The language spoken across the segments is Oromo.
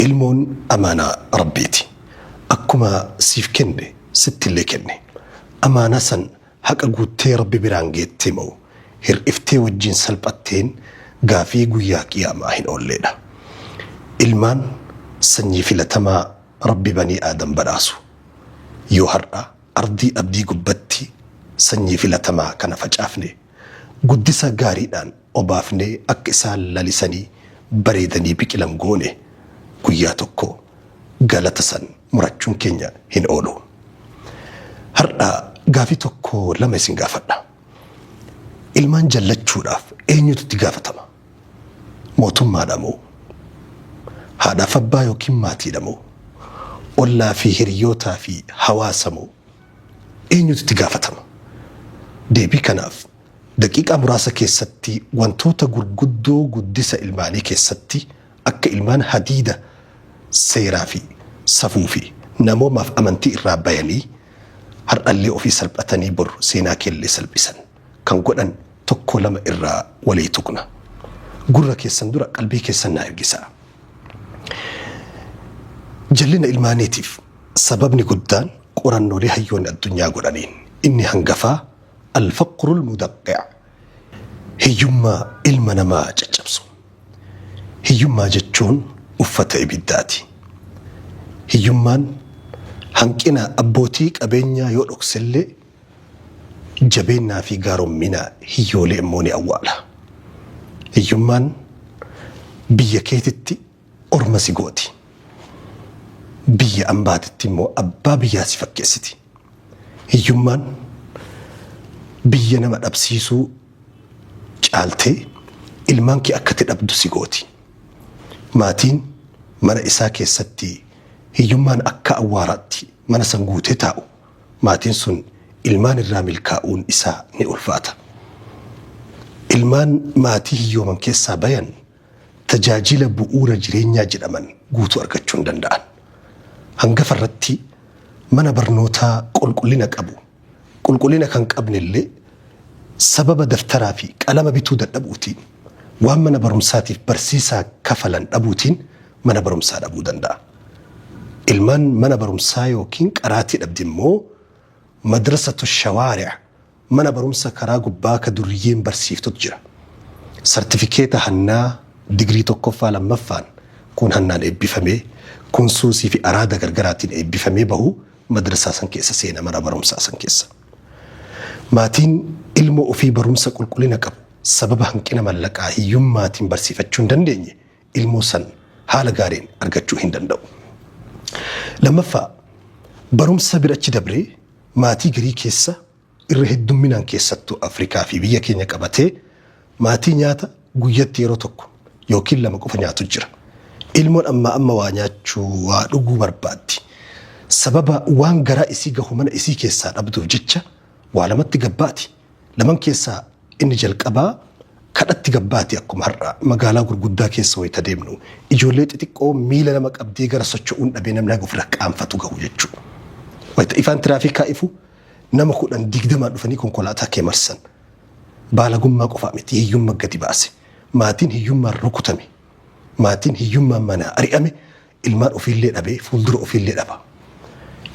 Ilmoon amaanaa Rabbiiti. Akkuma siif kenne sittillee kenne. Amaanaa san haqa guuttee Rabbi biraan geettee moo hir'iftee wajjiin salphatteen gaafii guyyaa qiyaamaa hin oolleedha. Ilmaan sanyii filatamaa Rabbi banii Aadam badhaasu. Yoo har'a ardii abdii gubbatti sanyii filatamaa kana facaafne, guddisa gaariidhaan obaafnee akka isaan lalisanii bareedanii biqilan goone, guyyaa tokko galata san murachuun keenya hin oolu. Har'a gaafii tokko lama isin gaafadha. Ilmaan jallachuudhaaf eenyutu itti gaafatama? Mootummaadha moo? Haadhaaf abbaa yookiin maatiidha moo? Ollaa fi hiriyootaa fi hawaasa moo? Eenyutu itti gaafatama? Deebii kanaaf daqiiqaa muraasa keessatti wantoota gurguddoo guddisa ilmaanii keessatti akka ilmaan hadiida seeraa fi safuu fi namoomaaf amantii irraa bayanii har'allee ofii salphatanii bor seenaa keellee salphisan kan godhan tokko lama irraa walii tuqna. Gurra keessan dura qalbii keessan naa ergisaa. Jallina ilmaaniitiif sababni guddaan qorannoolee hayyoonni addunyaa godhaniin inni hangafaa al-faqrul mudaqqi' hiyyummaa ilma namaa caccabsu. Hiyyummaa jechuun uffata ibiddaati. Hiyyummaan hanqina abbootii qabeenyaa yoo dhoksellee jabeennaa fi gaarommina hiyyoolee immoo ni awwaala. Hiyyummaan biyya keetitti orma si gooti. Biyya ambaatitti immoo abbaa biyyaa si fakkeessiti. Hiyyummaan biyya nama dhabsiisuu caaltee ilmaan kee akka ati dhabdu si gooti. Maatiin mana isaa keessatti hiyyummaan akka awwaaraatti mana san guutee taa'u, maatiin sun ilmaan irraa milkaa'uun isaa ni ulfaata. Ilmaan maatii hiyyooman keessaa bayan tajaajila bu'uura jireenyaa jedhaman guutuu argachuu hin danda'an. Hangafa irratti mana barnootaa qulqullina qabu, qulqullina kan qabnellee sababa daftaraa fi qalama bituu dadhabuutiin, waan mana barumsaatiif barsiisaa kafalan dhabuutiin mana barumsaa dhabuu danda'a. Ilmaan mana barumsaa yookiin qaraatii dhabde immoo madrasatu shawaari'a, mana barumsa karaa gubbaa ka durriyyeen barsiiftutu jira. Sartifikeeta hannaa digirii tokkoffaa lammaffaan kun hannaan eebbifamee, kun suusii fi araada gargaraatiin eebbifamee bahu madrasaa san keessa seena, mana barumsaa san keessa. Maatiin ilmoo ofii barumsa qulqullina qabu sababa hanqina mallaqaa hiyyummaatiin barsiifachuu hin dandeenye ilmoo san haala gaariin argachuu hin danda'u. Lammaffaa, barumsa bira achi dabree maatii garii keessa irra heddumminaan keessattuu Afrikaa fi biyya keenya qabatee maatii nyaata guyyatti yeroo tokko yookiin lama qofa nyaatu jira. Ilmoon ammaa amma waa nyaachuu, waa dhuguu barbaaddi. Sababa waan garaa isii gahu mana isii keessaa dhabduuf jecha waa lamatti gabbaati. Laman keessaa inni jalqabaa kadhatti gabbaati. Akkuma har'a magaalaa gurguddaa keessa wayita deemnu ijoollee xixiqqoo miila nama qabdee gara socho'uun dhabee namni haga ofirra qaanfatu gahu jechuudha. Wayita ifaan tiraafikaa ifu nama 10 20n dhufanii konkolaataa kee marsan. Baalagummaa qofaa miti, hiyyummaa gadi baase. Maatiin hiyyummaan rukutame. Maatiin hiyyummaan manaa ari'ame ilmaan ofiillee dhabee fuuldura ofiillee dhaba.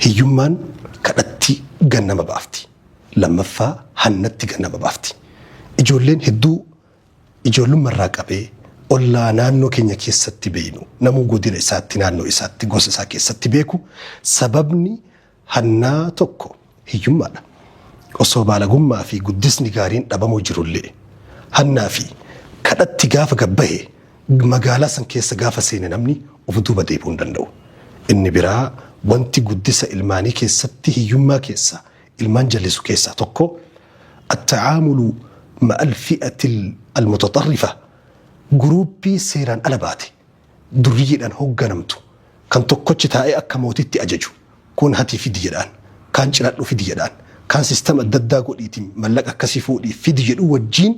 Hiyyummaan kadhatti gannama baafti. Lammaffaa, hannatti gannama baafti. Ijoolleen hedduu ijoollummarraa qabee ollaa naannoo keenya keessatti beeynu, namuu godina isaatti, naannoo isaatti, gosa isaa keessatti beeku, sababni hannaa tokko hiyyummaadha. Osoo baalagummaa fi guddisni gaariin dhabamuu jirullee hannaa fi kadhatti gaafa gabbahe magaalaa san keessa gaafa seene namni of duuba deebi'uu hin danda'u. Inni biraa wanti guddisa ilmaanii keessatti hiyyummaa keessa ilmaan jallisu keessaa tokko attacaamulu ma'al fi'ati almutaxarrifa, guruuppii seeraan ala baate durriyyeedhaan hoogganamtu kan tokkochi taa'ee akka mootitti ajaju, kun hatii fidi jedhaan, kaan ciradhu fidi jedhaan, kaan sistama adda addaa godhiitiin mallaqa akkasii fuudhii fidi jedhu wajjiin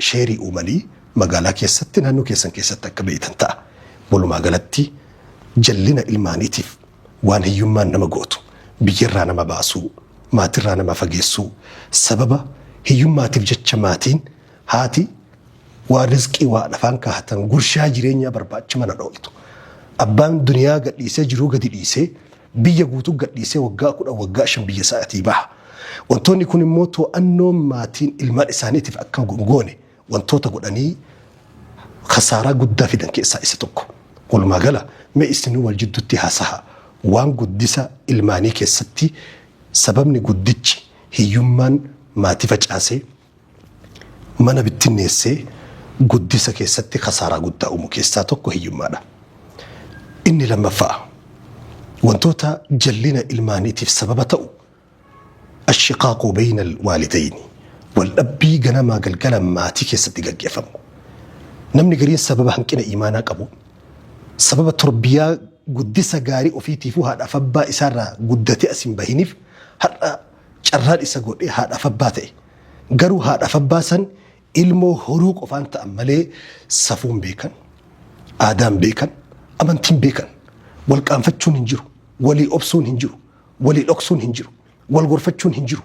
sheerii uumanii magaalaa keessatti naannoo keessan keessatti akka beeytan ta'a. Walumaa galatti jallina ilmaaniitiif waan hiyyummaan nama gootu, biyyarraa nama baasuu, maatirraa nama fageessuu, sababa hiyyummaatiif jecha maatiin haati waa rizqii waa afaan kaahatan gurshaa jireenyaa barbaacha mana dhooltu. Abbaan duniyaa gadhiisee jiruu gadi dhiisee biyya guutuu gadhiisee waggaa 10 waggaa 5 biyya isaatii baha. Wantoonni kun immoo to'annoo maatiin ilmaan isaaniitiif akka hin goone wantoota godhanii khasaaraa guddaa fidan keessaa isa tokko. Walumaa gala mee isinuu wal jidduutti haasaha waan guddisa ilmaanii keessatti sababni guddichi hiyyummaan maatii facaasee mana bittinneessee guddisa keessatti khasaaraa guddaa uumu keessaa tokko hiyyummaadha. Inni lammaffaa wantoota jallina ilmaaniitiif sababa ta'u ashiqaaqu bayna alwaalidayni waldhabbii ganamaa galgala maatii keessatti gaggeeffamu. Namni gariin sababa hanqina iimaanaa qabu, sababa torbiyaa guddisa gaarii ofiitiifuu haadhaaf abbaa isaarraa guddatee as hin bahiniif har'a carraan isa godhee haadhaaf abbaa ta'e. Garuu haadhaaf abbaa san ilmoo horuu qofaan ta'an malee safuun beekan, aadaan beekan, amantiin beekan. Wal qaanfachuun hin jiru, walii obsuun hin jiru, walii dhoksuun hin jiru, wal gorfachuun hin jiru.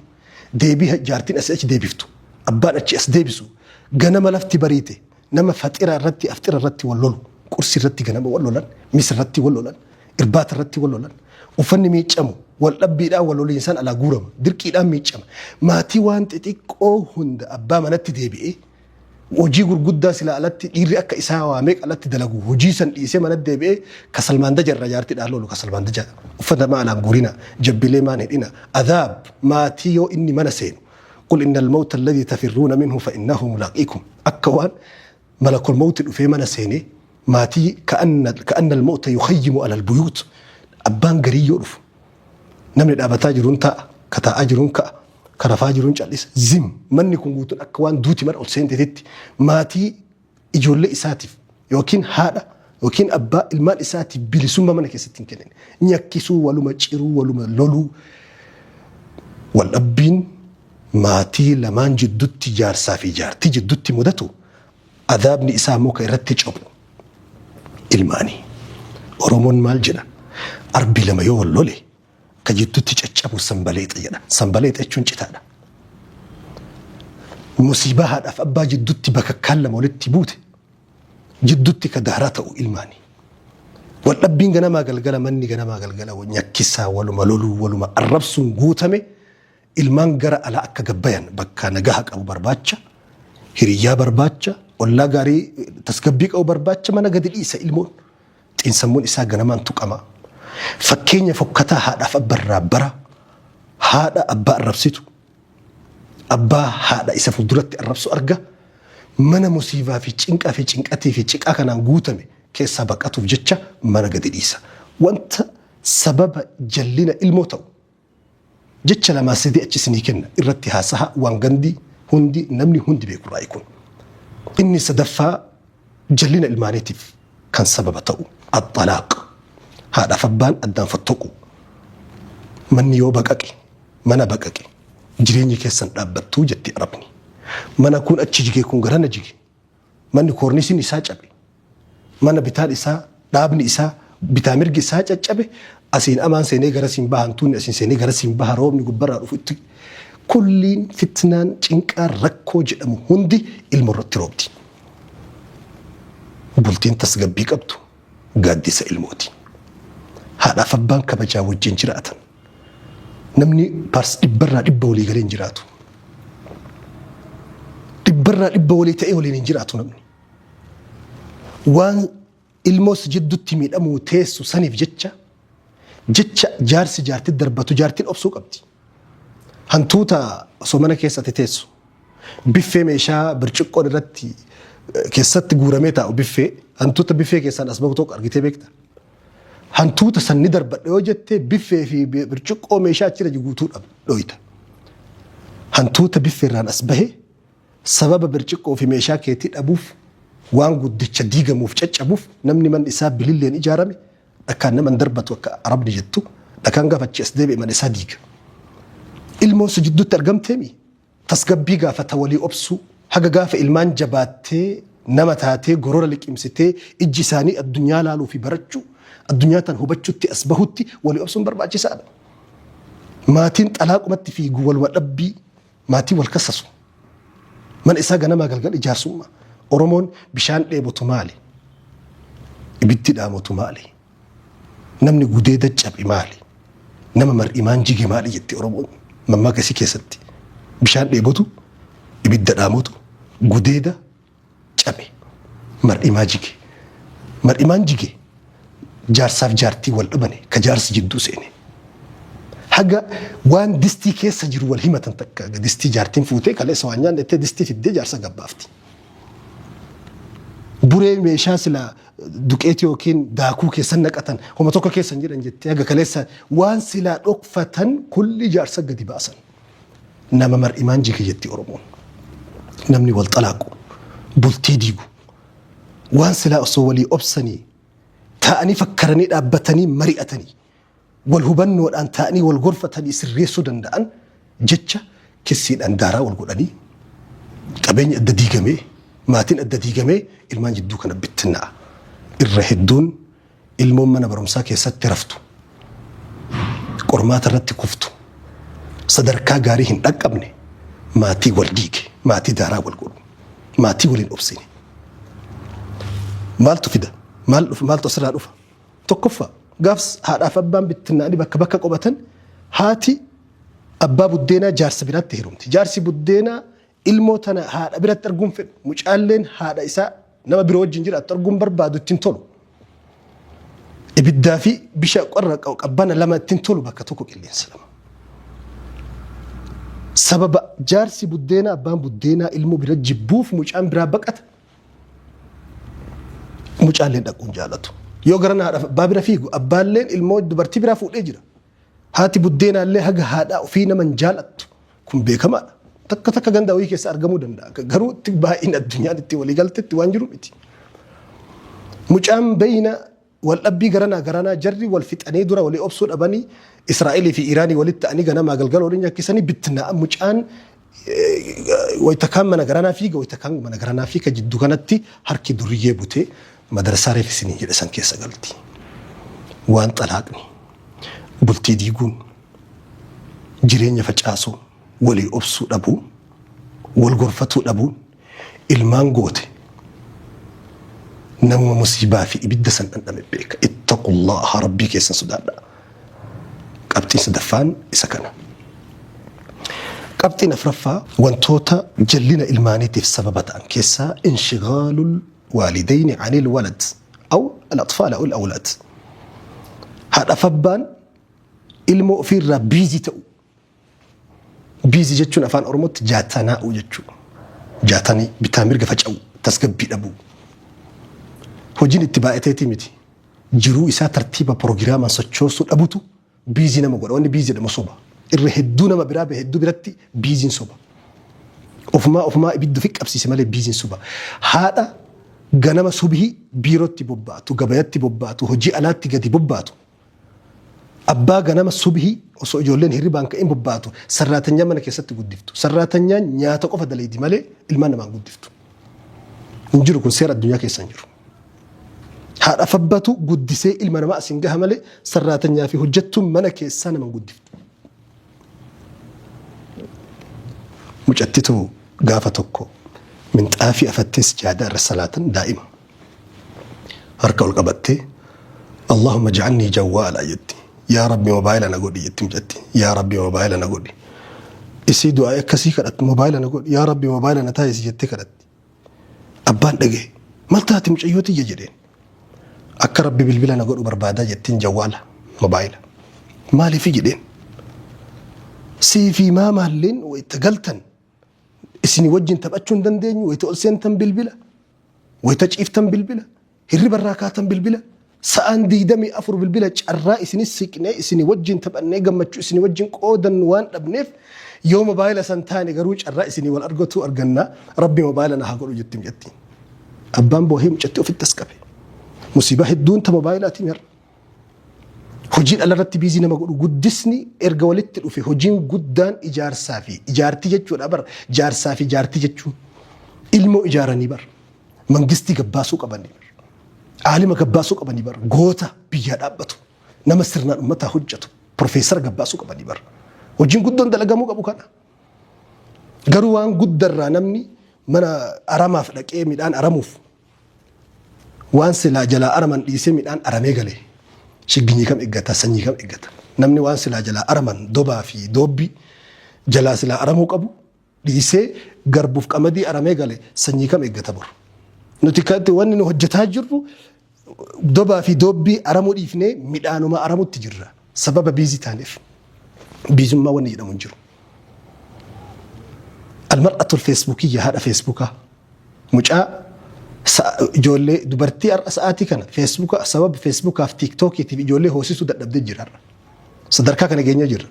Deebii jaartiin asii achi deebiftu, abbaan achi as deebisu, ganama lafti bariite nama faxira irratti afxira irratti wal lolu, qursi irratti ganama wal lolan, mis irratti wal lolan, irbaata irratti wal lolan, uffanni miiccamu wal dhabbiidhaan wal loliinsaan alaa guurama, dirqiidhaan miiccama. Maatii waan xixiqqoo hunda abbaa manatti deebi'ee hojii gurguddaa silaa alatti dhiirri akka isaa waa meeqa alatti dalagu hojii san dhiisee manatti deebi'ee kasalmaandaja irraa jaartiidhaan lolu kasalmaandaja uffata maa alaan guurina jabbilee maan hidhina adaab maatii yoo inni mana seenu qul inna almawta alladhii tafirruuna minhu fa innahu mulaaqiikum akka waan malakul mawti dhufee mana seenee maatii ka'anna almawta yukhayyimu ala albuyuut abbaan garii yoo dhufu Namni dhaabataa jiruun taa'a, ka taa'aa jiruun ka'a, ka rafaa jiruun cal'isa. Zim! Manni kun guutuun akka waan duuti mana ol seenteetitti maatii ijoollee isaatiif yookiin haadha yookiin abbaa ilmaan isaatiif bilisummaa mana keessatti hin kennine. Nyakkisuu, waluma ciruu, waluma loluu. Waldhabbiin maatii lamaan jiddutti jaarsaa fi jaartii jiddutti mudatu adaabni isaa immoo ka irratti cabu ilmaani. Oromoon maal jedha? Arbi lama yoo wal lole ka jidduutti caccabu sanbaleexa jedha. Sanbaleexa jechuun citaadha. Musiibaa haadhaaf abbaa jidduutti bakakkaan lama walitti buute jidduutti ka daaraa ta'u ilmaani. Waldhabbiin ganamaa galgala manni ganamaa galgala nyakkisaa waluma loluu waluma arrabsuun guutame Ilmaan gara alaa akka gabbayan bakka nagaha qabu barbaacha, hiriyyaa barbaacha, ollaa gaarii tasgabbii qabu barbaacha mana gadi dhiisa ilmoon. Xiinsammuun isaa ganamaan tuqama. Fakkeenya fokkataa haadhaaf abba irraa bara. Haadha abbaa arrabsitu, abbaa haadha isa fuulduratti arrabsu arga. Mana musiibaa fi cinqaa fi cinqatii fi ciqaa kanaan guutame keessaa baqatuuf jecha mana gadi dhiisa. Wanta sababa jallina ilmoo ta'u Jecha lamaa sadii achi isinii kenna irratti haasaha waan gandi hundi namni hundi beeku raayi kun. Inni sadaffaa jallina ilmaaniitiif kan sababa ta'u axxalaaq haadhaaf abbaan addaan fottoqu. Manni yoo baqaqe mana baqaqe jireenyi keessan dhaabbattuu jetti arabni. Mana kun achi jige kun garana jige. Manni koornisiin isaa cabe. Mana bitaan isaa, dhaabni isaa, bitaa mirgi isaa caccabe, asiin amaan seenee garasiin baha, hantuunni asiin seenee garasiin baha, roobni gubbarraa dhufu itti. Kulliin fitnaan cinqaan rakkoo jedhamu hundi ilmo irratti roobdi. Bultiin tasgabbii qabdu gaaddisa ilmooti. Haadhaaf abbaan kabajaa wajjin jiraatan. Namni pars dhibbarraa dhibba walii galee hin jiraatu. Dhibbarraa dhibba walii ta'ee waliin hin jiraatu namni. Waan ilmoos jiddutti miidhamuu teessu saniif jecha jecha jaarsi jaartii darbatu jaartiin obsuu qabdi. Hantuuta osoo mana keessa ati teessu biffee meeshaa birciqqoon irratti keessatti guuramee taa'u biffee hantuuta biffee keessaan as bahu tokko argitee beekta. Hantuuta san ni darbadha yoo jette biffee fi birciqqoo meeshaa achirra jiru guutuu dhoyta. Hantuuta biffeerraan as bahe sababa birciqqoo fi meeshaa keetii dhabuuf waan guddicha diigamuuf caccabuuf namni manni isaa bililleen ijaarame dhakaan nama hin darbatu akka arabni jettu dhakaan gaafa achi as deebi'e mana isaa diiga. Ilmoon si jidduutti argamteemi Tasgabbii gaafata walii obsuu. Haga gaafa ilmaan jabaattee nama taatee gorora liqimsitee ijji isaanii addunyaa laaluu fi barachuu, addunyaa tan hubachutti as bahutti walii obsuun barbaachisaadha. Maatiin xalaaqumatti fiigu waluma dhabbii maatii wal kassasu. Mana isaa ganamaa galgal ijaarsummaa. Oromoon bishaan dheebotu maali? Ibiddi dhaamotu maali? Namni gudeeda cabe maali? Nama mar'imaan jige maali jetti Oromoon mammaaka isii keessatti. Bishaan dheebotu, ibidda dhaamotu, gudeeda cabe, mar'imaa jige. Mar'imaan jige jaarsaaf jaartii wal dhabane ka jaarsi jidduu seene. Haga waan distii keessa jiru wal himatan takka distii jaartiin fuutee kaleessa waan nyaanne jettee distii fiddee jaarsa gabbaafti. Buree meeshaa silaa duqeetii yookiin daakuu keessan naqatan homa tokko keessa hin jiran jettee haga kaleessa waan silaa dhokfatan kulli jaarsa gadi baasan. Nama mar'imaan jige jetti Oromoon. Namni wal xalaaqu, bultii diigu, waan silaa osoo walii obsanii taa'anii fakkaranii dhaabbatanii mari'atanii wal hubannoodhaan taa'anii wal gorfatanii sirreessuu danda'an jecha kissiidhaan daaraa wal godhanii qabeenya adda diigamee maatiin adda diigamee ilmaan jidduu kana bittinnaa'a. Irra hedduun ilmoon mana barumsaa keessatti raftu, qormaata irratti kuftu, sadarkaa gaarii hin dhaqqabne maatii wal diige, maatii daaraa wal godhu, maatii waliin obsine. Maaltu fida? Maal dhufa? Maaltu asirraa dhufa? Tokkoffaa gaafs haadhaaf abbaan bittinnaa'anii bakka bakka qobatan haati abbaa buddeenaa jaarsa biraatti heerumti. Jaarsi buddeenaa ilmoo tana haadha biratti arguun fedhu. Mucaalleen haadha isaa nama biroo wajjin jiraattu arguun barbaadu ittiin tolu. Ibiddaa fi bishaan qorra qabbana lama ittiin tolu bakka tokko qilleensa lama. Sababa jaarsi buddeenaa abbaan buddeenaa ilmoo bira jibbuuf mucaan biraa baqata. Mucaalleen dhaquun jaalatu. Yoo gara haadha abbaa bira fiigu abbaalleen ilmoo dubartii biraa fuudhee jira. Haati buddeenaallee haga haadhaa ofii nama hin jaalattu. Kun beekamaadha. Takka takka ganda wayii keessa argamuu danda'a. Garuu itti baay'een addunyaan itti walii galtetti waan jiru miti. Mucaan beeyna wal dhabbii garanaa garanaa jarri wal fixanii dura walii obsuu dhabanii Israa'elii fi Iraanii walitti ta'anii ganamaa galgala waliin nyakkisanii bittinaa'a mucaan wayita kaan mana garanaa fiiga wayita kaan mana garanaa fiiga jidduu kanatti harki duriyyee butee madarsaa reef isiniin jedhe san keessa galti. Waan xalaaqni bultii diiguun jireenya facaasuu walii obsuu dhabuu wal gorfatuu dhabuun ilmaan goote namuma musiibaa fi ibidda san dhandhame beeka. Ittaqullaha rabbii keessan sodaadha. Qabxiin sadaffaan isa kana. Qabxiin afraffaa wantoota jallina ilmaaniitiif sababa ta'an keessaa inshigaalul waalidayni anil walad aw al-atfaal aw al-awlaad. Haadhaaf abbaan ilmoo ofiirraa biizii ta'u. Biizii jechuun afaan Oromootti jaatanaa'uu jechuudha. Jaatanii bitaa mirga faca'uu, tasgabbii dhabuu. Hojiin itti baay'ateetii miti. Jiruu isaa tartiiba pirogiraamaan sochoosuu dhabutu biizii nama godha. Wanni biizii jedhamu soba. Irra hedduu nama biraa hedduu biratti biiziin soba. Ofumaa ofumaa ibidda ofi qabsiise malee biiziin soba. Haadha ganama subhii biirootti bobbaatu, gabayatti bobbaatu, hojii alaatti gadi bobbaatu. Abbaa ganama subhii osoo ijoolleen hirribaan ka'in bobbaatu sarraatanyaa mana keessatti guddiftu. Sarraatanyaan nyaata qofa daleedi malee ilmaan namaan guddiftu. Hin jiru kun seera addunyaa keessa hin jiru. Haadha fabbatu guddisee ilma namaa asiin gaha malee sarraatanyaa fi hojjettuun mana keessaa nama hin guddiftu. Mucattitu gaafa tokko minxaafii afattee sijaadaa irra salaatan daa'ima. Harka ol qabattee Allahumma ja'alnii jawwaala jetti. Yaa Rabbi mobaayila na godhi jetti mucatti. Yaa Rabbi mobaayila na godhi. Isii du'aa akkasii kadhatti mobaayila na godhi. Yaa Rabbi mobaayila na taasisi jettee kadhatti. Abbaan dhagaye. Maal taate mucayyoo tiyya jedheen. Akka Rabbi bilbila na godhu barbaadaa jettiin jawwaala mobaayila. Maaliifi jedheen. Sii fi maamaalleen wayita galtan isinii wajjin taphachuu hin dandeenyu wayita ol seentan bilbila. Wayita ciiftan bilbila, hirriba irraa kaatan bilbila, sa'aan 24 bilbila carraa isinis siqnee isinii wajjin taphannee gammachuu isinii wajjin qoodannu waan dhabneef yoo mobaayila san taane garuu carraa isinii wal argatu arganna rabbi mobaayila na haa godhu jetti mucattiin. Abbaan boohee mucattii ofitti as qabe. Musiibaa hedduun ta mobaayilaatiin har'a. Hojiin alarratti biizii nama godhu guddisni erga walitti dhufe hojiin guddaan ijaarsaa fi ijaartii jechuudha bar jaarsaa fi jaartii jechuun ilmoo ijaaranii bar mangistii gabbaasuu qabanii bar aalima gabbaasuu qabanii bar goota biyyaa dhaabbatu nama sirnaan ummataa hojjetu profeesara gabbaasuu qabanii bar hojiin guddoon dalagamuu qabu kana. Garuu waan guddarraa namni mana aramaaf dhaqee midhaan aramuuf waan silaa jalaa araman dhiisee midhaan aramee gale. Shigginyii kam eeggata? Sanyii kam eeggata? Namni waan silaa jalaa araman dobaa fi doobbii jalaa silaa aramuu qabu dhiisee garbuuf qamadii aramee gale sanyii kam eeggata bor? Nuti kanatti wanni nu hojjetaa jirru dobaa fi doobbii aramuu dhiifnee midhaanuma aramutti jirra. Sababa busy taaneef. Biizummaa wanni jedhamu hin jiru. Almar'atul feesbuukiyya haadha feesbuukaa. Mucaa ijoollee dubartii har'a sa'aatii kana feesbuuka sababa feesbuukaaf tiiktookiitiif ijoollee hoosisuu dadhabdee jira har'a. Sadarkaa kana geenyee jirra.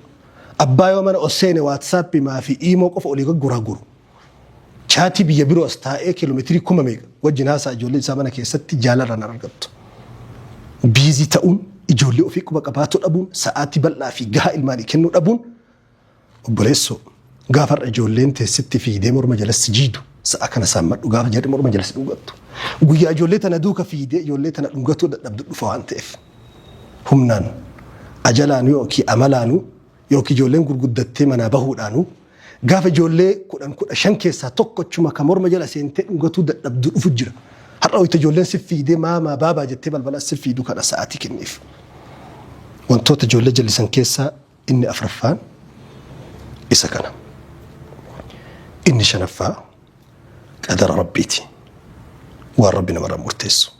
Abbaa yoo mana ol seene waatsaappii maa fi iimoo qofa olii gurguru. Chaatii biyya biroo as taa'ee kiiloomeetirii kuma meeqa wajjin haasaa ijoollee isaa mana keessatti jaalarraan argattu. Busy ta'uun, ijoollee ofii quba qabaachuu dhabuun, sa'aatii bal'aa fi gahaa ilmaanii kennuu dhabuun, obboleessoo, gaafa har'a ijoolleen teessitti fiidee morma jalatti jiidu, sa'a kana saammadhu gaafa jedhe morma jalatti dhungattu. Guyyaa ijoollee tana duuka fiidee ijoollee tana dhungatuu dadhabdu dhufa waan ta'eef. Humnaan ajalaanu yookiin amalaanu yookiin ijoolleen gurguddattee manaa bahuudhaanu gaafa ijoollee 10 15 keessaa tokkochuma kan morma jala seentee dhungatuu dadhabdu dhufu jira. Har'a wayita ijoolleen si fiidee maamaa baabaa jettee balbala si fiidu kana sa'aatii kenniif. Wantoota ijoollee jallisan keessaa inni afraffaan isa kana. Inni shanaffaa qadara rabbiiti. Waan rabbi namarraa murteessu.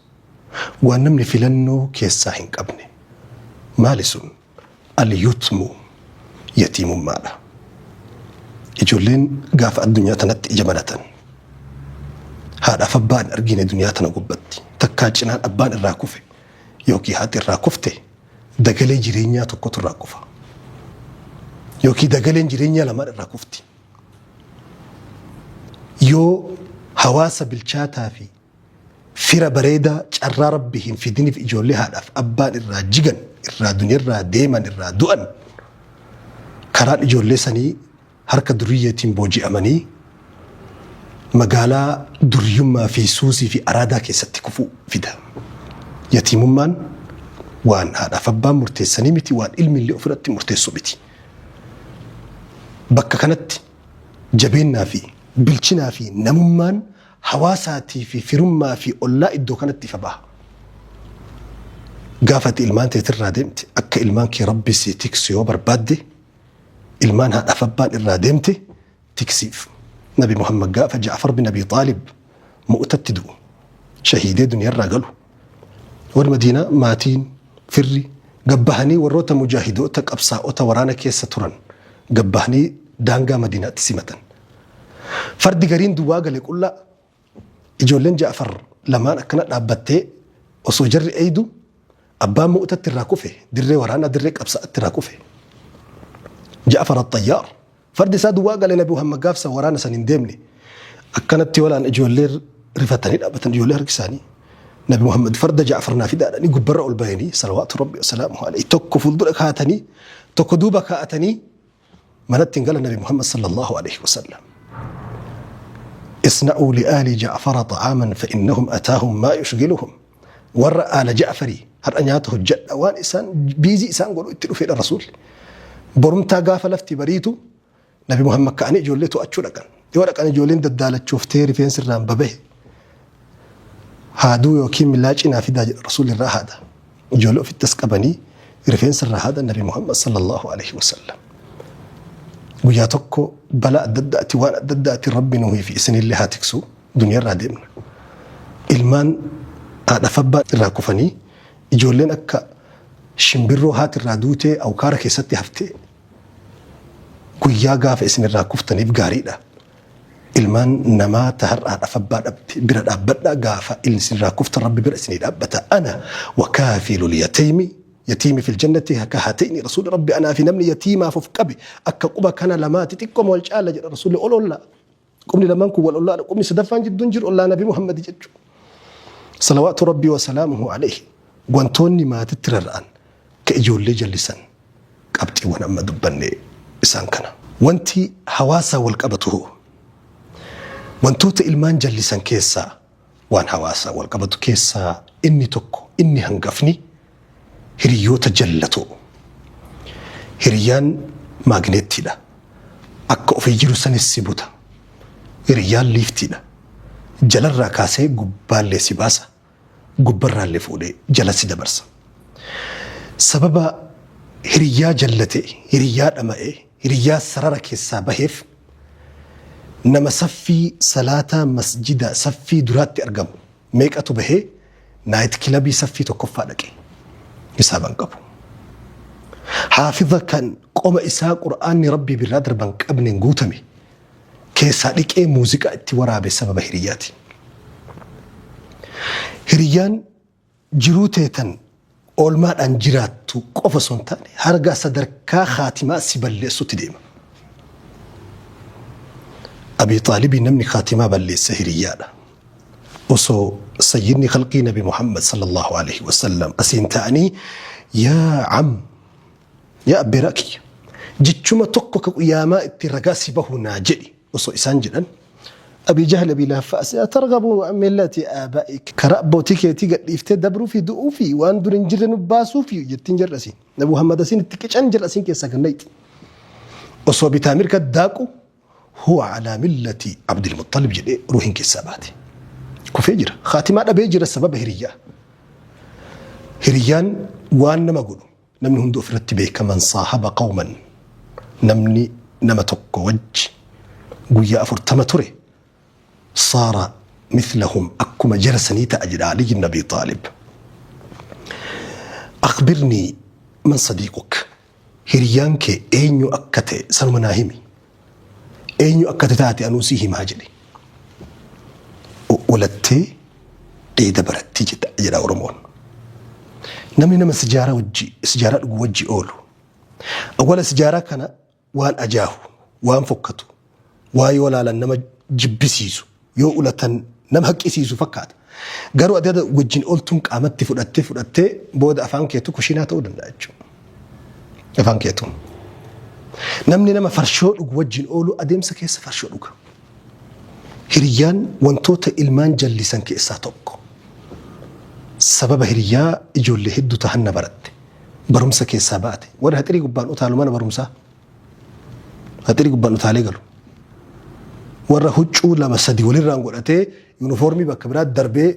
Waan namni filannoo keessaa hin qabne. Maali sun? Al-yutmu, yatiimummaadha. Ijoolleen gaafa addunyaa tanatti ija banatan haadhaaf abbaan hin argine duniyaa tana gubbatti takkaa cinaan abbaan irraa kufe yookiin haati irraa kufte, dagalee jireenyaa tokkotu irraa kufa. Yookiin dagaleen jireenyaa lamaan irraa kufti. Yoo hawaasa bilchaataa fi fira bareedaa carraa rabbi hin fidiniif, ijoollee haadhaaf abbaan irraa jigan, irraa duniyarraa deeman, irraa du'an, karaan ijoollee sanii harka duriyyeetiin booji'amanii magaalaa duriyyummaa fi suusii fi araadaa keessatti kufuu fida. Yatiimummaan waan haadhaaf abbaan murteessanii miti, waan ilmi illee ofirratti murteessuu miti. Bakka kanatti jabeennaa fi bilchinaa fi namummaan hawaasaatii fi firummaa fi ollaa iddoo kanatti ifa baha. Gaafa ati ilmaan teetirraa deemte, akka ilmaan kee rabbi si tiksu yoo barbaadde, ilmaan haadhaaf abbaan irraa deemte tiksiif. Nabi Muhammad gaafa Ja'far bin Abi Xaalib Mu'tatti du'u, shahiidee duniyaarraa galu, warri Madiinaa, maatiin, firri gabbahanii, warroota mujaahidoota qabsaa'ota waraana keessa turan gabbahanii daangaa Madiinaatti simatan. Fardi gariin duwwaa gale, qullaa. Ijoolleen Ja'far lamaan akkana dhaabbattee osoo jarri eeydu, abbaan Mu'tatti irraa kufe, dirree waraanaa, dirree qabsaa'atti irraa kufe. Ja'far Axxayyaar fardi isaa duwwaa gale. Nabi Muhammad gaafsa waraana san hin deemne. Akkanatti walaan ijoollee rifatanii dhaabbatan, ijoollee harki isaanii. Nabi Muhammad farda Ja'far naa fidaadhanii gubbarra ol bayanii, salawaatu rabbi wasalaamu alayhi, tokko fuuldura kaa'atanii, tokko duuba kaa'atanii manatti hin galan Nabi Muhammad sallallahu alayhi wasallam. "اصنعوا لآل جعفر طعاما فإنهم أتاهم ما يشغلهم." Warra aala Ja'farii har'a nyaata hojjedha, waan isaan busy isaan godhu itti dhufeedha rasuulli. Borumtaa gaafa lafti bariitu Nabi Muhammad ka'anii ijoollee to'achuu dhaqan. Yoo dhaqan ijoolleen daddaalachuuftee rifeensi irraan babahe. "Haaduu yookiin milaacii naa fidaa," jedha rasuulli, irraa haada. Ijoollee ofitti as qabanii rifeensa irraa haadan Nabi Muhammad sallallahu alaihi wasallam. Guyyaa tokko balaa adda addaati, waan adda addaati, rabbi nuhii fi isinillee haa tiksu, duniyaarraa deemna. Ilmaan haadhaaf abbaan irraa kufanii, ijoolleen akka shimbirroo haati irraa duutee awkaara keessatti haftee guyyaa gaafa isin irraa kuftaniif gaariidha. Ilmaan namaa ta har'a haadhaaf abbaa dhabde bira dhaabbadhaa, gaafa isin irraa kuftan rabbi bira isinii dhaabbata. "أنا وكافل اليتيم يتيم في الجنة كهاتين." Rasuulli rabbi anaa fi namni yatiimaaf of qabe akka quba kana lamaati, xiqqooma wal caala jedha rasuulli. Ol ollaa. Qubni lamaan kun wal ollaadha. Qubni sadaffaan jidduun jiru ollaa Nabi Muhammad jechuudha. Salawaatu rabbii wa salaamuhu alayhi. Wantoonni maatitti rarra'an ka ijoollee jallisan qabxiiwwan amma dubbanne isaan kana. Wanti hawaasaa wal qabatu hoo? Wantoota ilmaan jallisan keessaa, waan hawaasaa wal qabatu keessaa inni tokko, inni hangafni, hiriyoota jallatoo. Hiriyyaan maagneettiidha. Akka ofii jiru sanis si buta. Hiriyyaan liiftiidha. Jalarraa kaasee gubbaallee si baasa. Gubbarraallee fuudhee jala si dabarsa. Sababa hiriyyaa jallate, hiriyyaa dhama'e, hiriyyaa sarara keessaa baheef nama saffii salaataa masjida saffii duraatti argamu meeqatu bahee night club saffii tokkoffaa dhaqe. Hisaaban qabu. Haafiza kan qoma isaa Qur'aanni Rabbii birraa darban qabneen guutame keessaa dhiqee muuziqaa itti waraabe sababa hiriyyaati. Hiriyyaan jiruu teetan oolmaadhaan jiraattu qofa osoo hin taane harga sadarkaa khaatimaa si balleessutti deema. Abii Xaalibii namni khaatimaa balleesse hiriyyaadha. Osoo sayyidni khalqii Nabi Muhammad sallallahu alaihi wasallam asiin ta'anii, yaa am, yaa abbeeraa kiyya, jechuma tokko ka qiyaamaa itti ragaa si bahu naa jedhi osoo isaan jedhan, Abii Jahl, Abii Lahab fa'a si atarghabu an millati aabaa'ik, karaa abbootii keetii gadhiiftee dabruu fi du'uu fi waan dur hin jirre nu baasuu fi jettiin jarri asiin. Nabi Muhammad asiin itti qican jarri asiin keessaa gannayxi. Osoo bitaa mirga daaqu huwa alaa millati Abdul Muttalib jedhee ruuhiin keessaa baate. Kufee jira. Khaatimaa dhabee jira sababa hiriyyaa. Hiriyyaan waan nama godhu namni hundi ofirratti beeka. Man saahaba qawman, namni nama tokko wajji guyyaa 40 ture, saara mithlahum, akkuma jara sanii ta'a jedha Ali ibn Abi Xaalib. Akhbirnii man sadiiquk, hiriyyaan kee eenyu akka ta'e sanuma naa himi. Eenyu akka taate anuu si himaa jedhe. Ulattee dheeda baratti jedha Oromoon. Namni nama sijaaraa wajji sijaaraa dhugu wajji oolu, awwala sijaaraa kana waan ajaahu, waan fokkatu, waan yoo laalan nama jibbisiisu, yoo ulatan nama haqqisiisu fakkaata. Garuu ati wajjin ooltuun qaamatti fudhattee fudhattee booda afaan keetu kushinaa ta'uu danda'a jechuudha. Afaan keetu. Namni nama farshoo dhugu wajjin oolu adeemsa keessa farshoo dhuga. Hiriyyaan wantoota ilmaan jallisan keessaa tokko. Sababa hiriyyaa ijoollee hedduu tahanna baratte. Barumsa keessaa baate. Warri haxirii gubbaan utaalu mana barumsaa. Haxirii gubbaan utaalee galu. Warra huccuu lama sadi walirraan godhatee yuunifoormii bakka biraa darbee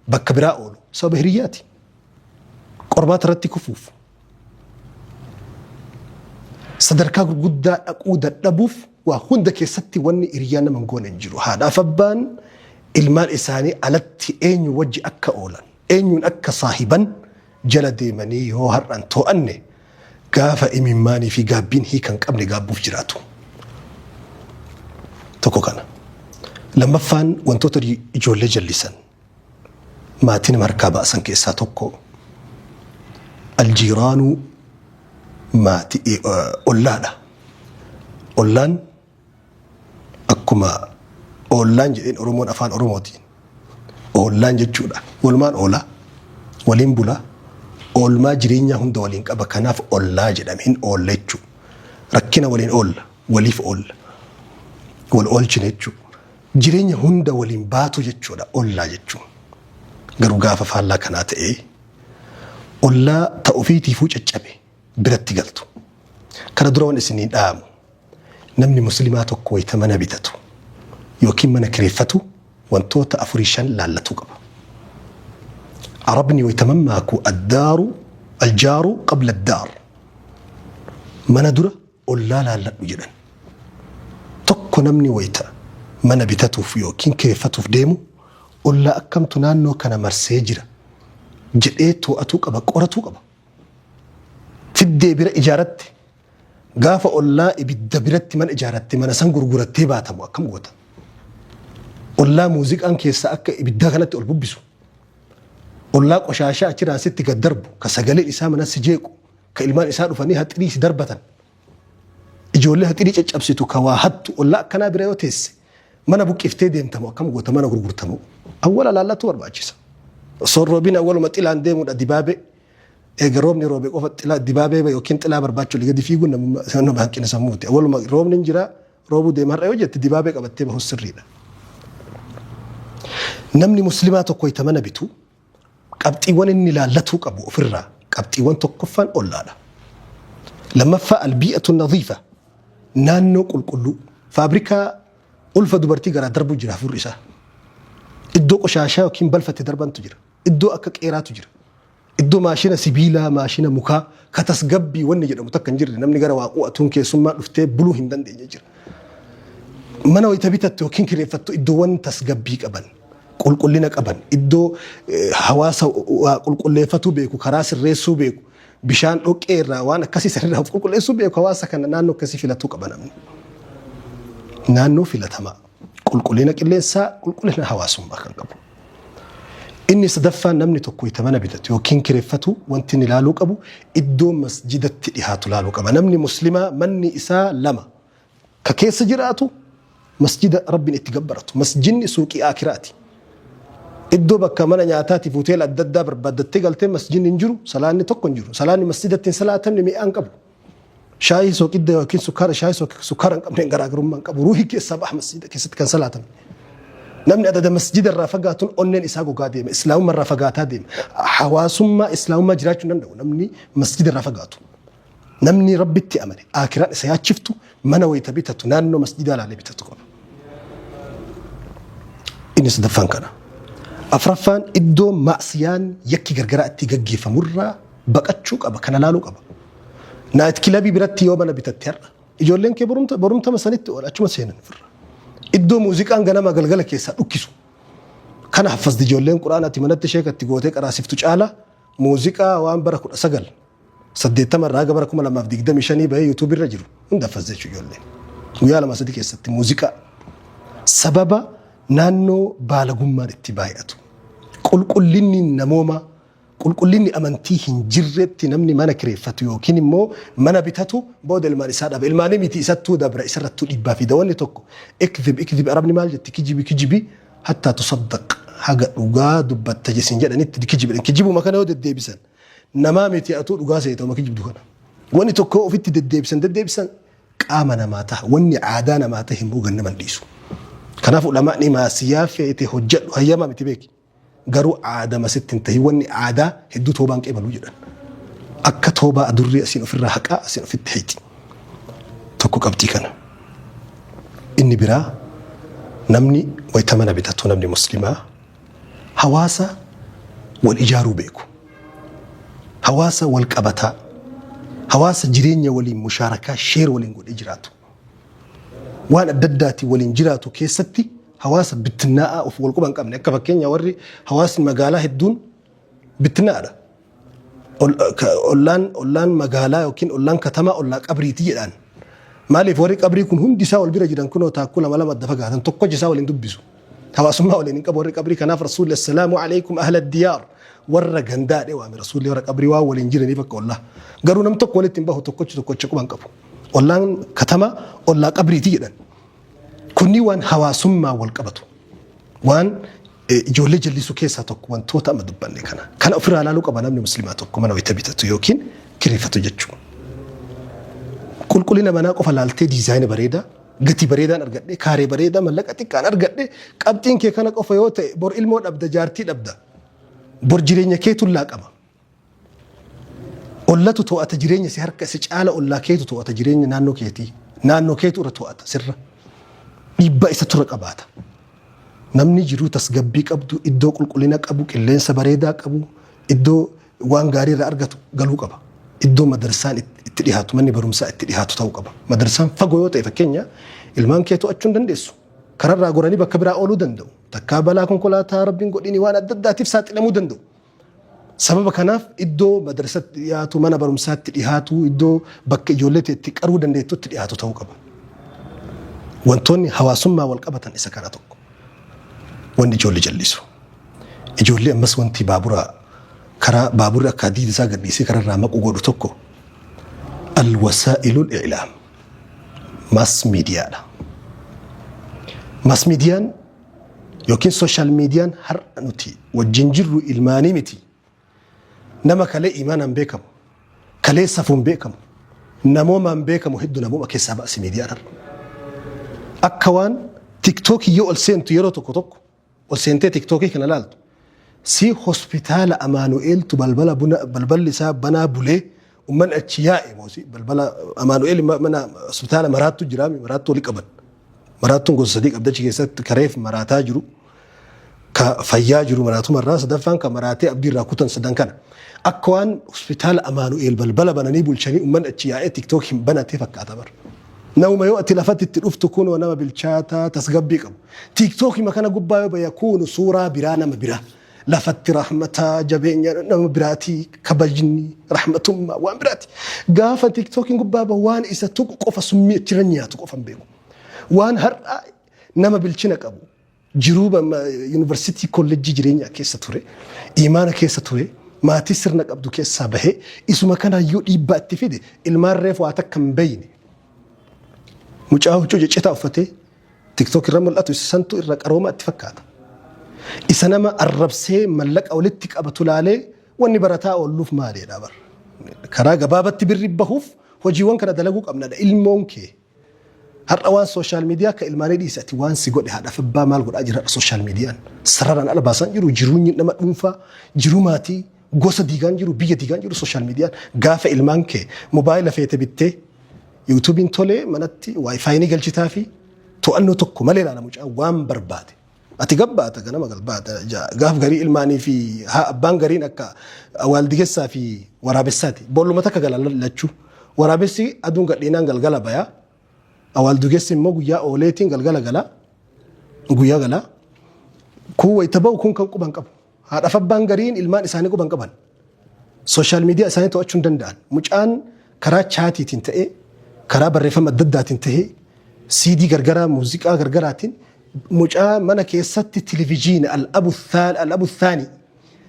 bakka biraa oolu sababa hiriyyaati. Qormaata irratti kufuuf. Sadarkaa gurguddaa dhaquu dadhabuuf waa hunda keessatti wanni hiriyyaan nama hin goone hin jiru. Haadhaaf abbaan ilmaan isaanii alatti eenyu wajji akka oolan, eenyuun akka saahiban jala deemanii yoo har'an to'anne gaafa imimmaanii fi gaabbiin hiika hin qabne gaabbuuf jiraatu. Tokko kana. Lammaffaan, wantoota ijoollee jallisan, maatii nama harkaa baasan keessaa tokko aljiiraanuu, maatii ollaadha. Ollaan akkuma oollaan jedheen Oromoon afaan Oromootiin oollaan jechuudha. Walumaan oolaa, waliin bulaa, oolmaa jireenyaa hunda waliin qaba. Kanaaf ollaa jedhame, hin oolla jechuudha. Rakkina waliin oolla, waliif oolla, wal oolchine jechuudha. Jireenya hunda waliin baatu jechuudha ollaa jechuun. Garuu gaafa faallaa kanaa ta'ee ollaa ta ofiitiifuu caccabe biratti galtu. Kana dura waan isinii dhaamu, namni muslimaa tokko wayita mana bitatu yookiin mana kireeffatu wantoota afurii shan laallatuu qaba. Arabni wayita mammaaku, addaaru aljaaru qabla addaar, mana dura ollaa laalladhu jedhan. Tokko, namni wayita mana bitatuuf yookiin kireeffatuuf deemu ollaa akkamtu naannoo kana marsee jira jedhee to'atuu qaba, qoratuu qaba. Fiddee bira ijaaratte, gaafa ollaa ibidda biratti mana ijaaratte mana san gurgurattee baatamu akkam goota? Ollaa muuziqaan keessaa akka ibiddaa kanatti ol bubbisu. Ollaa qoshaashaa achirraan sitti gad darbu, ka sagaleen isaa mana si jeequ, ka ilmaan isaa dhufanii haxirii si darbatan. Ijoollee haxirii caccabsitu, ka waa hattu ollaa akkanaa bira yoo teesse mana buqqiftee deemtamu akkam goota, mana gurgurtamu? Awwala laallatu barbaachisa. Osoo roobin awwaluma xilaan deemuudha dibaabee. Eega roobni roobe qofa xilaa dibaabee yookiin xilaa barbaachuu gadi fiiguun nama hanqina sammuuti. Awwaluma roobni hin jira, roobuu deema har'a yoo jette dibaabee qabattee bahus sirriidha. Namni muslimaa tokko itti mana bitu qabxiiwwan inni ilaallatuu qabu ofirraa qabxiiwwan tokkoffaan ollaadha. Lammaffaa, albii'atu nadiifa, naannoo qulqulluu. Faabrikaa ulfa dubartii garaa darbu jira hafuurri isaa. Iddoo qoshaashaa yookiin balfa itti darbantu jira. Iddoo akka qeeraatu jira. Iddoo maashina sibiilaa, maashina mukaa, ka tasgabbii wanni jedhamu takka hin jirre namni gara waa qu'atuun keessummaa dhuftee buluu hin dandeenye jira. Mana wayita bitattu yookiin kireeffattu iddoowwan tasgabbii qaban, qulqullina qaban, iddoo hawaasa waa qulqulleeffatuu beeku, karaa sirreessuu beeku, bishaan dhoqqee irraa waan akkasii sanirraa of qulqulleessuu beeku hawaasa kana naannoo akkasii filatuu qaba namni. Naannoo filatamaa, qulqullina qilleensaa, qulqullina hawaasummaa kan qabu. Inni sadaffaan namni tokko wayita mana bitatu yookiin kireeffatu wanti inni ilaaluu qabu iddoo masjidatti dhihaatu ilaaluu qaba. Namni muslimaa manni isaa lama ka keessa jiraatu masjida Rabbiin itti gabbaratu. Masjidni suuqii aakiraati. Iddoo bakka mana nyaataatiif hoteela adda addaa barbaaddattee galtee masjidni hin jiru, salaanni tokko hin jiru. Salaanni masjidatti hin salaatamne mi'aa hin qabu. Shaayii sooqidda yookiin sukkaara shaayii sukkaara hin qabneen garaagarummaa hin qabu. Ruuhii keessaa baha masjida keessatti kan salaatamne. Namni adada masjida irraa fagaatuun onneen isaa gogaa deema. Islaamummaa irraa fagaataa deema. Hawaasummaa islaamummaa jiraachuu hin danda'u namni masjida irraa fagaatu. Namni Rabbitti amane aakiraan isa yaachiftu mana wayita bitatu naannoo masjidaa ilaalee bitatu qaba. Inni sadaffaan kana. Afraffaan iddoo maasiyaan yakki gargaraa itti gaggeeffamurraa baqachuu qaba kana laaluu qaba. Naayit kilabii biratti yoo mana bitatte har'a ijoolleen kee borumtama sanitti oola achuma seenan ofirra. Iddoo muuziqaan ganama galgala keessaa dhukkisu. Kana haffazdi ijoolleen quraanaatti manatti sheekatti gootee qaraasiftu caala muuziqaa waan bara 1980 irraa haga bara 2025 bahee YouTube irra jiru hunda haffazdi jechuudha ijoolleen. Guyyaa lama sadii keessatti muuziqaa sababa naannoo baalagummaan itti baay'atu. Qulqullinni namoomaa qulqullinni amantii hin jirretti namni mana kireeffatu yookiin immoo mana bitatu booda ilmaan isaa dhaba. Ilmaanii miti isattuu dabra isarrattuu dhiibbaa fida. Wanni tokko ikdib ikdib arabni maal jetti kijibi kijibi hattaa tusaddaq haga dhugaa dubbatta jesin jedhanitti kijibi. Kijibuma kana yoo deddeebisan namaa miti atuu dhugaa seetama kijibdu kana. Wanni tokko ofitti deddeebisan deddeebisan qaama namaa taha. Wanni aadaa namaa tahe immoo gannama hin dhiisu. Kanaaf ulamaa'ni maasiyaa feete hojjedhu hayyamaa miti beeki. Garuu aadama sitti hin tahin wanni aadaa hedduu toobaan qeebalu jedhan. Akka toobaa adurrii asiin ofirraa haqaa asiin ofitti hayti. Tokko qabxii kana. Inni biraa namni wayita mana bitatu namni muslimaa hawaasa wal ijaaruu beeku. Hawaasa wal qabataa. Hawaasa jireenya waliin mushaarakaa sheer waliin godhee jiraatu. Waan adda addaatiin waliin jiraatu keessatti hawaasa bittinnaa'aa of wal quba hin qabne akka fakkeenya warri hawaasni magaalaa hedduun bittinnaa'aadha. Ollaan ollaan magaalaa yookiin ollaan katamaa ollaa qabriiti jedhaan. Maaliif warri qabrii kun hundi isaa wal bira jiran kunoo taakkuu lama lama adda fagaatan tokkochi isaa waliin dubbisu. Hawaasummaa waliin hin qabu warri qabrii kanaaf rasuulli assalaamu alaikum ahla diyaar warra gandaadhe waame rasuulli warra qabrii waan waliin jiraniif akka ollaa. Garuu nam tokko walitti hin bahu tokkochi tokkocha quba hin qabu. Ollaan katamaa ollaa qabriiti jedhan. Kunni waan hawaasummaa wal qabatu. Waan ijoollee jallisuu keessaa tokko wantoota amma dubbanne kana. Kana ofirraa ilaaluu qaba namni musliimaa tokko mana wayita bitatu yookiin kireeffatu jechuudha. Qulqullina manaa qofa laaltee diizaayina bareedaa, gatii bareedaan argadhe, kaaree bareedaa, mallaqa xiqqaan argadhe, qabxiin kee kana qofa yoo ta'e bor ilmoo dhabda, jaartii dhabda. Bor jireenya keetu laaqama. Ollatu to'ata jireenya si harka si caala ollaa keetu to'ata jireenya naannoo keetii. Naannoo keetu irra to'ata sirra. Dhiibbaa isa tura qabaata. Namni jiruu tasgabbii qabdu, iddoo qulqullina qabu, qilleensa bareedaa qabu, iddoo waan gaarii irraa argatu galuu qaba. Iddoo madarsaan itti dhihaatu, manni barumsaa itti dhihaatu ta'uu qaba. Madarsaan fagoo yoo ta'e fakkeenya ilmaan kee to'achuu hin dandeessu. Kararraa goranii bakka biraa ooluu danda'u. Takkaa balaa konkolaataa rabbiin godhini waan adda addaatiif saaxilamuu danda'u. Sababa kanaaf iddoo madrasatti dhiyaatu, mana barumsaatti dhiyaatu, iddoo bakka ijoollee itti qaruu dandeettutti dhiyaatu ta'uu qaba. Wantoonni hawaasummaa wal qabatan isa kana tokko. Wanni ijoollee jallisu. Ijoollee ammas wanti baabura karaa baaburri akka hadiida isaa gadhiisee kararraa maqu godhu tokko alwasaa'ilul i'laam maas miidiyaadha. Maas miidiyaan yookiin sooshaal miidiyaan har'a nuti wajjin jirru ilmaanii miti. Nama kalee imaanaan beekamu, kalee safuun beekamu, namoomaan beekamu hedduu namooma keessaa ba'asi miidiyaan har'a. Akka waan tiktookii yoo ol seentu yeroo tokko tokko ol seentee tiktookii kana laaltu si hospitaala Amaanu'eeltu balbala buna balballi isaa banaa bulee ummanni achi yaa'e moosi balbala Amaanu'eel mana hospitaala maraattu jira maraattu wali qaban. Maraattuun gosa sadii qabdi achi keessatti kareef maraataa jiru. Ka fayyaa jiru maraatuma irraa, sadaffaan ka maraatee abdii irraa kutan sadan kana. Akka waan hospitaala Amaanu'eel balbala bananii bulchanii uummanni achi yaa'ee TikTok hin banatee fakkaata bara. Namuma yoo ati lafatti itti dhuftu kunoo nama bilchaataa tasgabbii qabu. TikTokima kana gubbaa yoo baya kuunu suuraa biraa nama biraa. Lafatti rahmataa jabeenya nama biraatii kabajni rahmatummaa waan biraati. Gaafa TikTokiin gubbaa bahu waan isa tuqu qofa summii achirra nyaatu qofa hin beeku. Waan har'a nama bilchina qabu jiruu yuunivarsiitii kolleejjii jireenyaa keessa ture, imaana keessa ture, maatii sirna qabdu keessaa bahee isuma kanaayyuu dhiibbaa itti fide ilmaan reefu waa takka hin beeyne. Mucaa huccuu ciccitaa uffatee TikTok irra mul'atu isa santu irra qarooma itti fakkaata. Isa nama arrabsee mallaqa walitti qabatu laalee wanni barataa oolluuf maaliidha bara. Karaa gabaabatti birri bahuuf hojiiwwan kana dalaguu qabnadha ilmoon kee. Har'a waan social media akka ilmaanii dhiisi ati waan si godhe haadhaaf abbaa maal godhaa jira har'a social mediaan sararaan ala baasaan jiru jiruun nama dhuunfaa jiruu maatii gosa diigaan jiru biyya diigaan jiru social mediaan gaafa ilmaan kee mobaayila feete bittee yuutuubiin tolee manatti waayifaayi ni galchitaa fi to'annoo tokko malee ilaala mucaa waan barbaade. Ati gabbaata ganama galbaata gaaf garii ilmaanii fi abbaan gariin akka waaldigessaa fi waraabessaati. Boolluma takka gala lachuu. Waraabessi aduun gadhiinaan galgala baya. Awaaldugessi immoo guyyaa ooleetiin galgala gala. Guyyaa gala. Kun wayita ba'u kun kan quban qabu. Haadhaaf abbaan gariin ilmaan isaanii quban qaban. Social media isaanii to'achuu hin danda'an. Mucaan karaa chaatiitiin ta'ee, karaa barreeffama adda addaatiin ta'ee, CD gargaraa, muuziqaa gargaraatiin mucaa mana keessatti televizyiina al-abu thaani.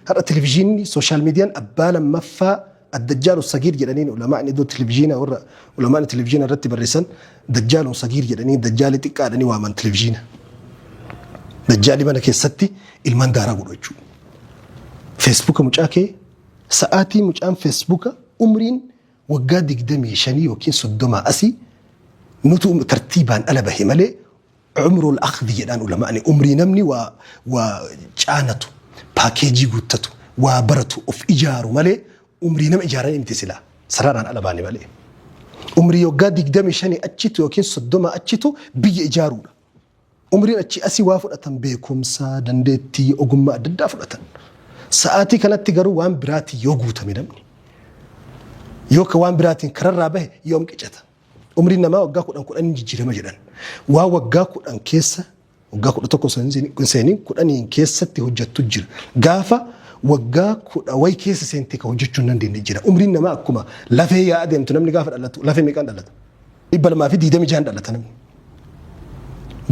Har'a televizyiinni social mediaan abbaa lammaffaa addajjaalu sagiir jedhaniin ulamaan iddoo televizyiina warra ulamaan televizyiina irratti barreessan dajjaalu sagiir jedhanii dajjaali xiqqaadhanii waaman televizyiina. Dajjaali mana keessatti ilmaan daaraa godhu jechuudha. Feesbuuka mucaa kee sa'aatii mucaan feesbuuka umriin waggaa 25 yookiin 30 asii nutu tartiibaan ala bahe malee umrul akhdhi jedhaan ulamaani umrii namni waa waa caanatu paakeejii guuttatu waa baratu of ijaaru malee umrii nama ijaaran miti silaa sararaan ala baane malee. Umrii waggaa 25 achitu yookiin 30 achitu biyya ijaaruudha. Umriin achii asii waa fudhatan beekumsa, dandeettii, ogummaa adda addaa fudhatan. Sa'aatii kanatti garuu waan biraatiin yoo guutame namni yoo ka waan biraatiin kararraa bahe yoom qicata. Umriin namaa waggaa 10 10 jijjiirama jedhan. Waan waggaa 10 keessa waggaa 11 hin seeniin kudhaniin keessatti hojjettu jira. Gaafa waggaa kudha wayi keessa seente ka hojjechuu hin dandeenye jira. Umriin namaa akkuma lafee yaa adeemtu namni gaafa dhalatu lafee meeqaan dhalata? 226 dhalata namni.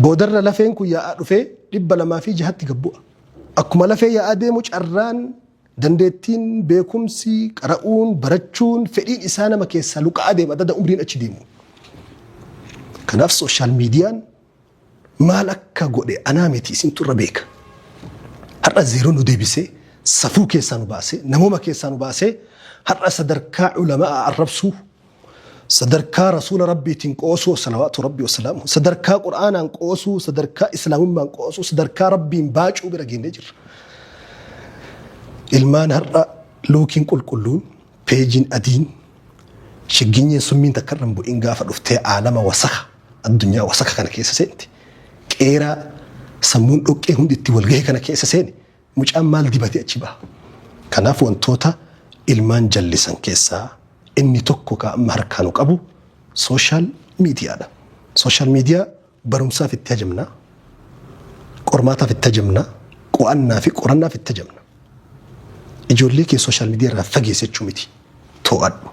Boodarra lafeen kun yaa'aa dhufee 206tti gad bu'a. Akkuma lafee yaa'aa deemu carraan, dandeettiin, beekumsi, qara'uun, barachuun, fedhiin isaa nama keessaa luqa'aa deema adada umriin achi deemu. Kanaaf social mediaan maal akka godhe anaa miti isintu irra beeka. Har'a zeeroo nu deebisee, safuu keessaa nu baasee, namooma keessaa nu baasee, har'a sadarkaa ulamaa arrabsuu, sadarkaa rasuula rabbiitiin qoosuu salawaatu rabbii wasalaamu sadarkaa qur'aanaan qoosuu sadarkaa islaamummaan qoosuu sadarkaa rabbiin baacuu bira geennee jirra. Ilmaan har'a luukiin qulqulluun peejiin adiin shigginyeen summiin takka irra hin bu'in gaafa dhuftee aalama wasaka addunyaa wasaka kana keessa seenti. Qeeraa sammuun dhoqqee hundi itti wal gahe kana keessa seeni Mucaan maal dibatee achi baha? Kanaaf wantoota ilmaan jallisan keessaa inni tokko ka amma harkaa nu qabu social miidiyaadha. Social miidiyaa barumsaaf itti hajamna, qormaataaf itti hajamna, qo'annaa fi qorannaaf itti hajamna. Ijoollee kee social miidiyaa irraa fageessi jechuu miti. To'adhu,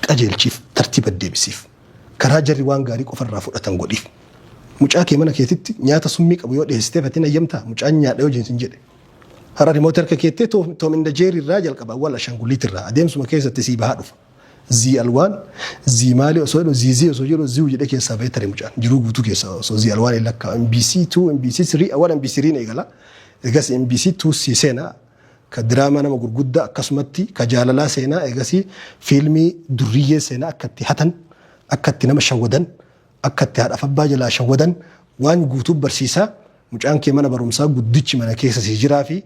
qajeelchiif, tartiiba deebisiif. Karaa jarri waan gaarii qofa irraa fudhatan godhiif. Mucaa kee mana keetitti nyaata summii qabu yoo dhiheessiteef ati hin hayyamtaa? Mucaan nyaadha yoo sin jedhe. Har'a rimooti harka keettee Tom and Jerry irraa jalqaba awwaal ashaangulliit irraa adeemsuma keessatti sii bahaa dhufa. Zii alwaan zii maalii osoo jedhu zii zii osoo jedhu ziu jedhee keessaa bahee tare mucaan jiruu guutuu keessaa osoo zii alwaan hin lakkaa MBC 2 MBC 3 awwaal MBC 3 eegala. Egas MBC 2 sii seenaa ka diraamaa nama gurguddaa akkasumatti ka jaalalaa seenaa eegasii fiilmii durriyyee seenaa akka itti hatan akka itti nama shawwadan akka itti haadhaaf abbaa jalaa shawwadan waan guutuu barsiisaa mucaan kee mana barumsaa guddichi mana keessa sii jiraa fi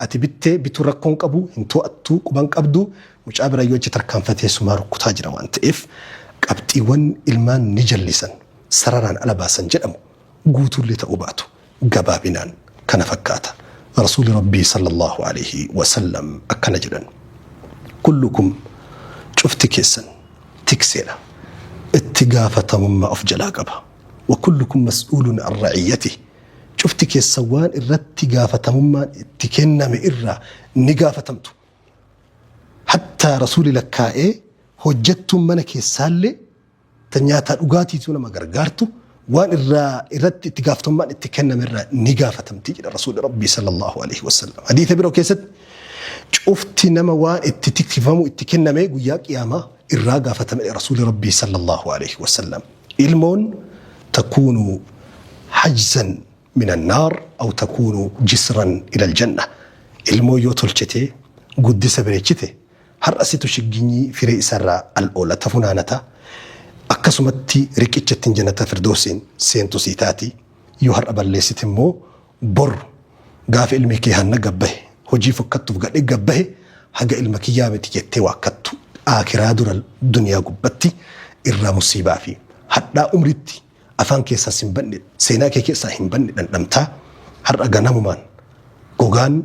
ati bittee bituu rakkoon qabu hin to'attuu quban qabdu mucaa bira yoo achi tarkaanfatee sumaa rukkutaa jira waan ta'eef qabxiiwwan ilmaan ni jallisan sararaan ala baasan jedhamu guutuullee ta'uu baatu gabaabinaan kana fakkaata. Rasuuli Rabbii sallallahu alaihi wasallam akkana jedhan: Kullukum, cufti keessan tikseedha. Itti gaafatamummaa of jalaa qaba. Wa kullukum mas'uulun an ra'iyyatihi. Cufti keessan waan irratti gaafatamummaan itti kenname irraa ni gaafatamtu. Hattaa Rasuuli lakkaa'ee hojjettuun mana keessaallee ta nyaataa dhugaatiitu nama gargaartu waan irraa irratti itti gaafatamummaan itti kenname irraa ni gaafatamti jedha Rasuuli Rabbii sallallahu alaihi wasallam. Hadiisa biroo keessatti cufti nama waan itti tikfamu itti kenname guyyaa qiyaamaa irraa gaafatame Rasuuli Rabbii sallallahu alaihi wasallam. Ilmoon takuunu hajzan min annaar aw takuunu jisran ila aljanna. Ilmoo yoo tolchite, guddisa bareechite, har'a situ shigginyii firee isarraa al oolata funaanata. Akkasumatti riqicha ittiin jannata firdoosiin seentu sii taati. Yoo har'a balleessite immoo bor gaafa ilmi kee hanna gabbahe, hojii fokkattuuf gadhe gabbahe, haga ilma kiyyaa miti jettee waakkattu aakiraa dura duniyaa gubbatti irraa musiibaa fi hadhaa umritti afaan keessaa sin banne, seenaa kee keessaa hin banne dhandhamtaa. Har'a ganamumaan gogaan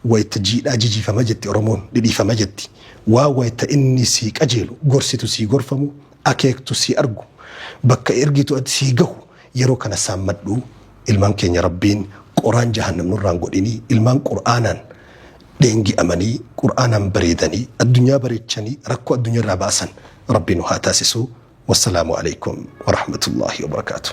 wayita jiidhaa jijiifama jetti Oromoon, dhidhiifama jetti. Waa wayita inni sii qajeelu, gorsitu sii gorfamu, akeektu sii argu, bakka ergitu ati sii gahu, yeroo kana saammadhu. Ilmaan keenya Rabbiin qoraan jahannam nurraan godhinii, ilmaan Qur'aanaan dheengi'amanii, Qur'aanaan bareedanii, addunyaa bareechanii, rakkoo addunyaa irraa baasan Rabbi nu haa taasisu. Wassalaamu alaikum warahmatullaahi wabarakaatuh.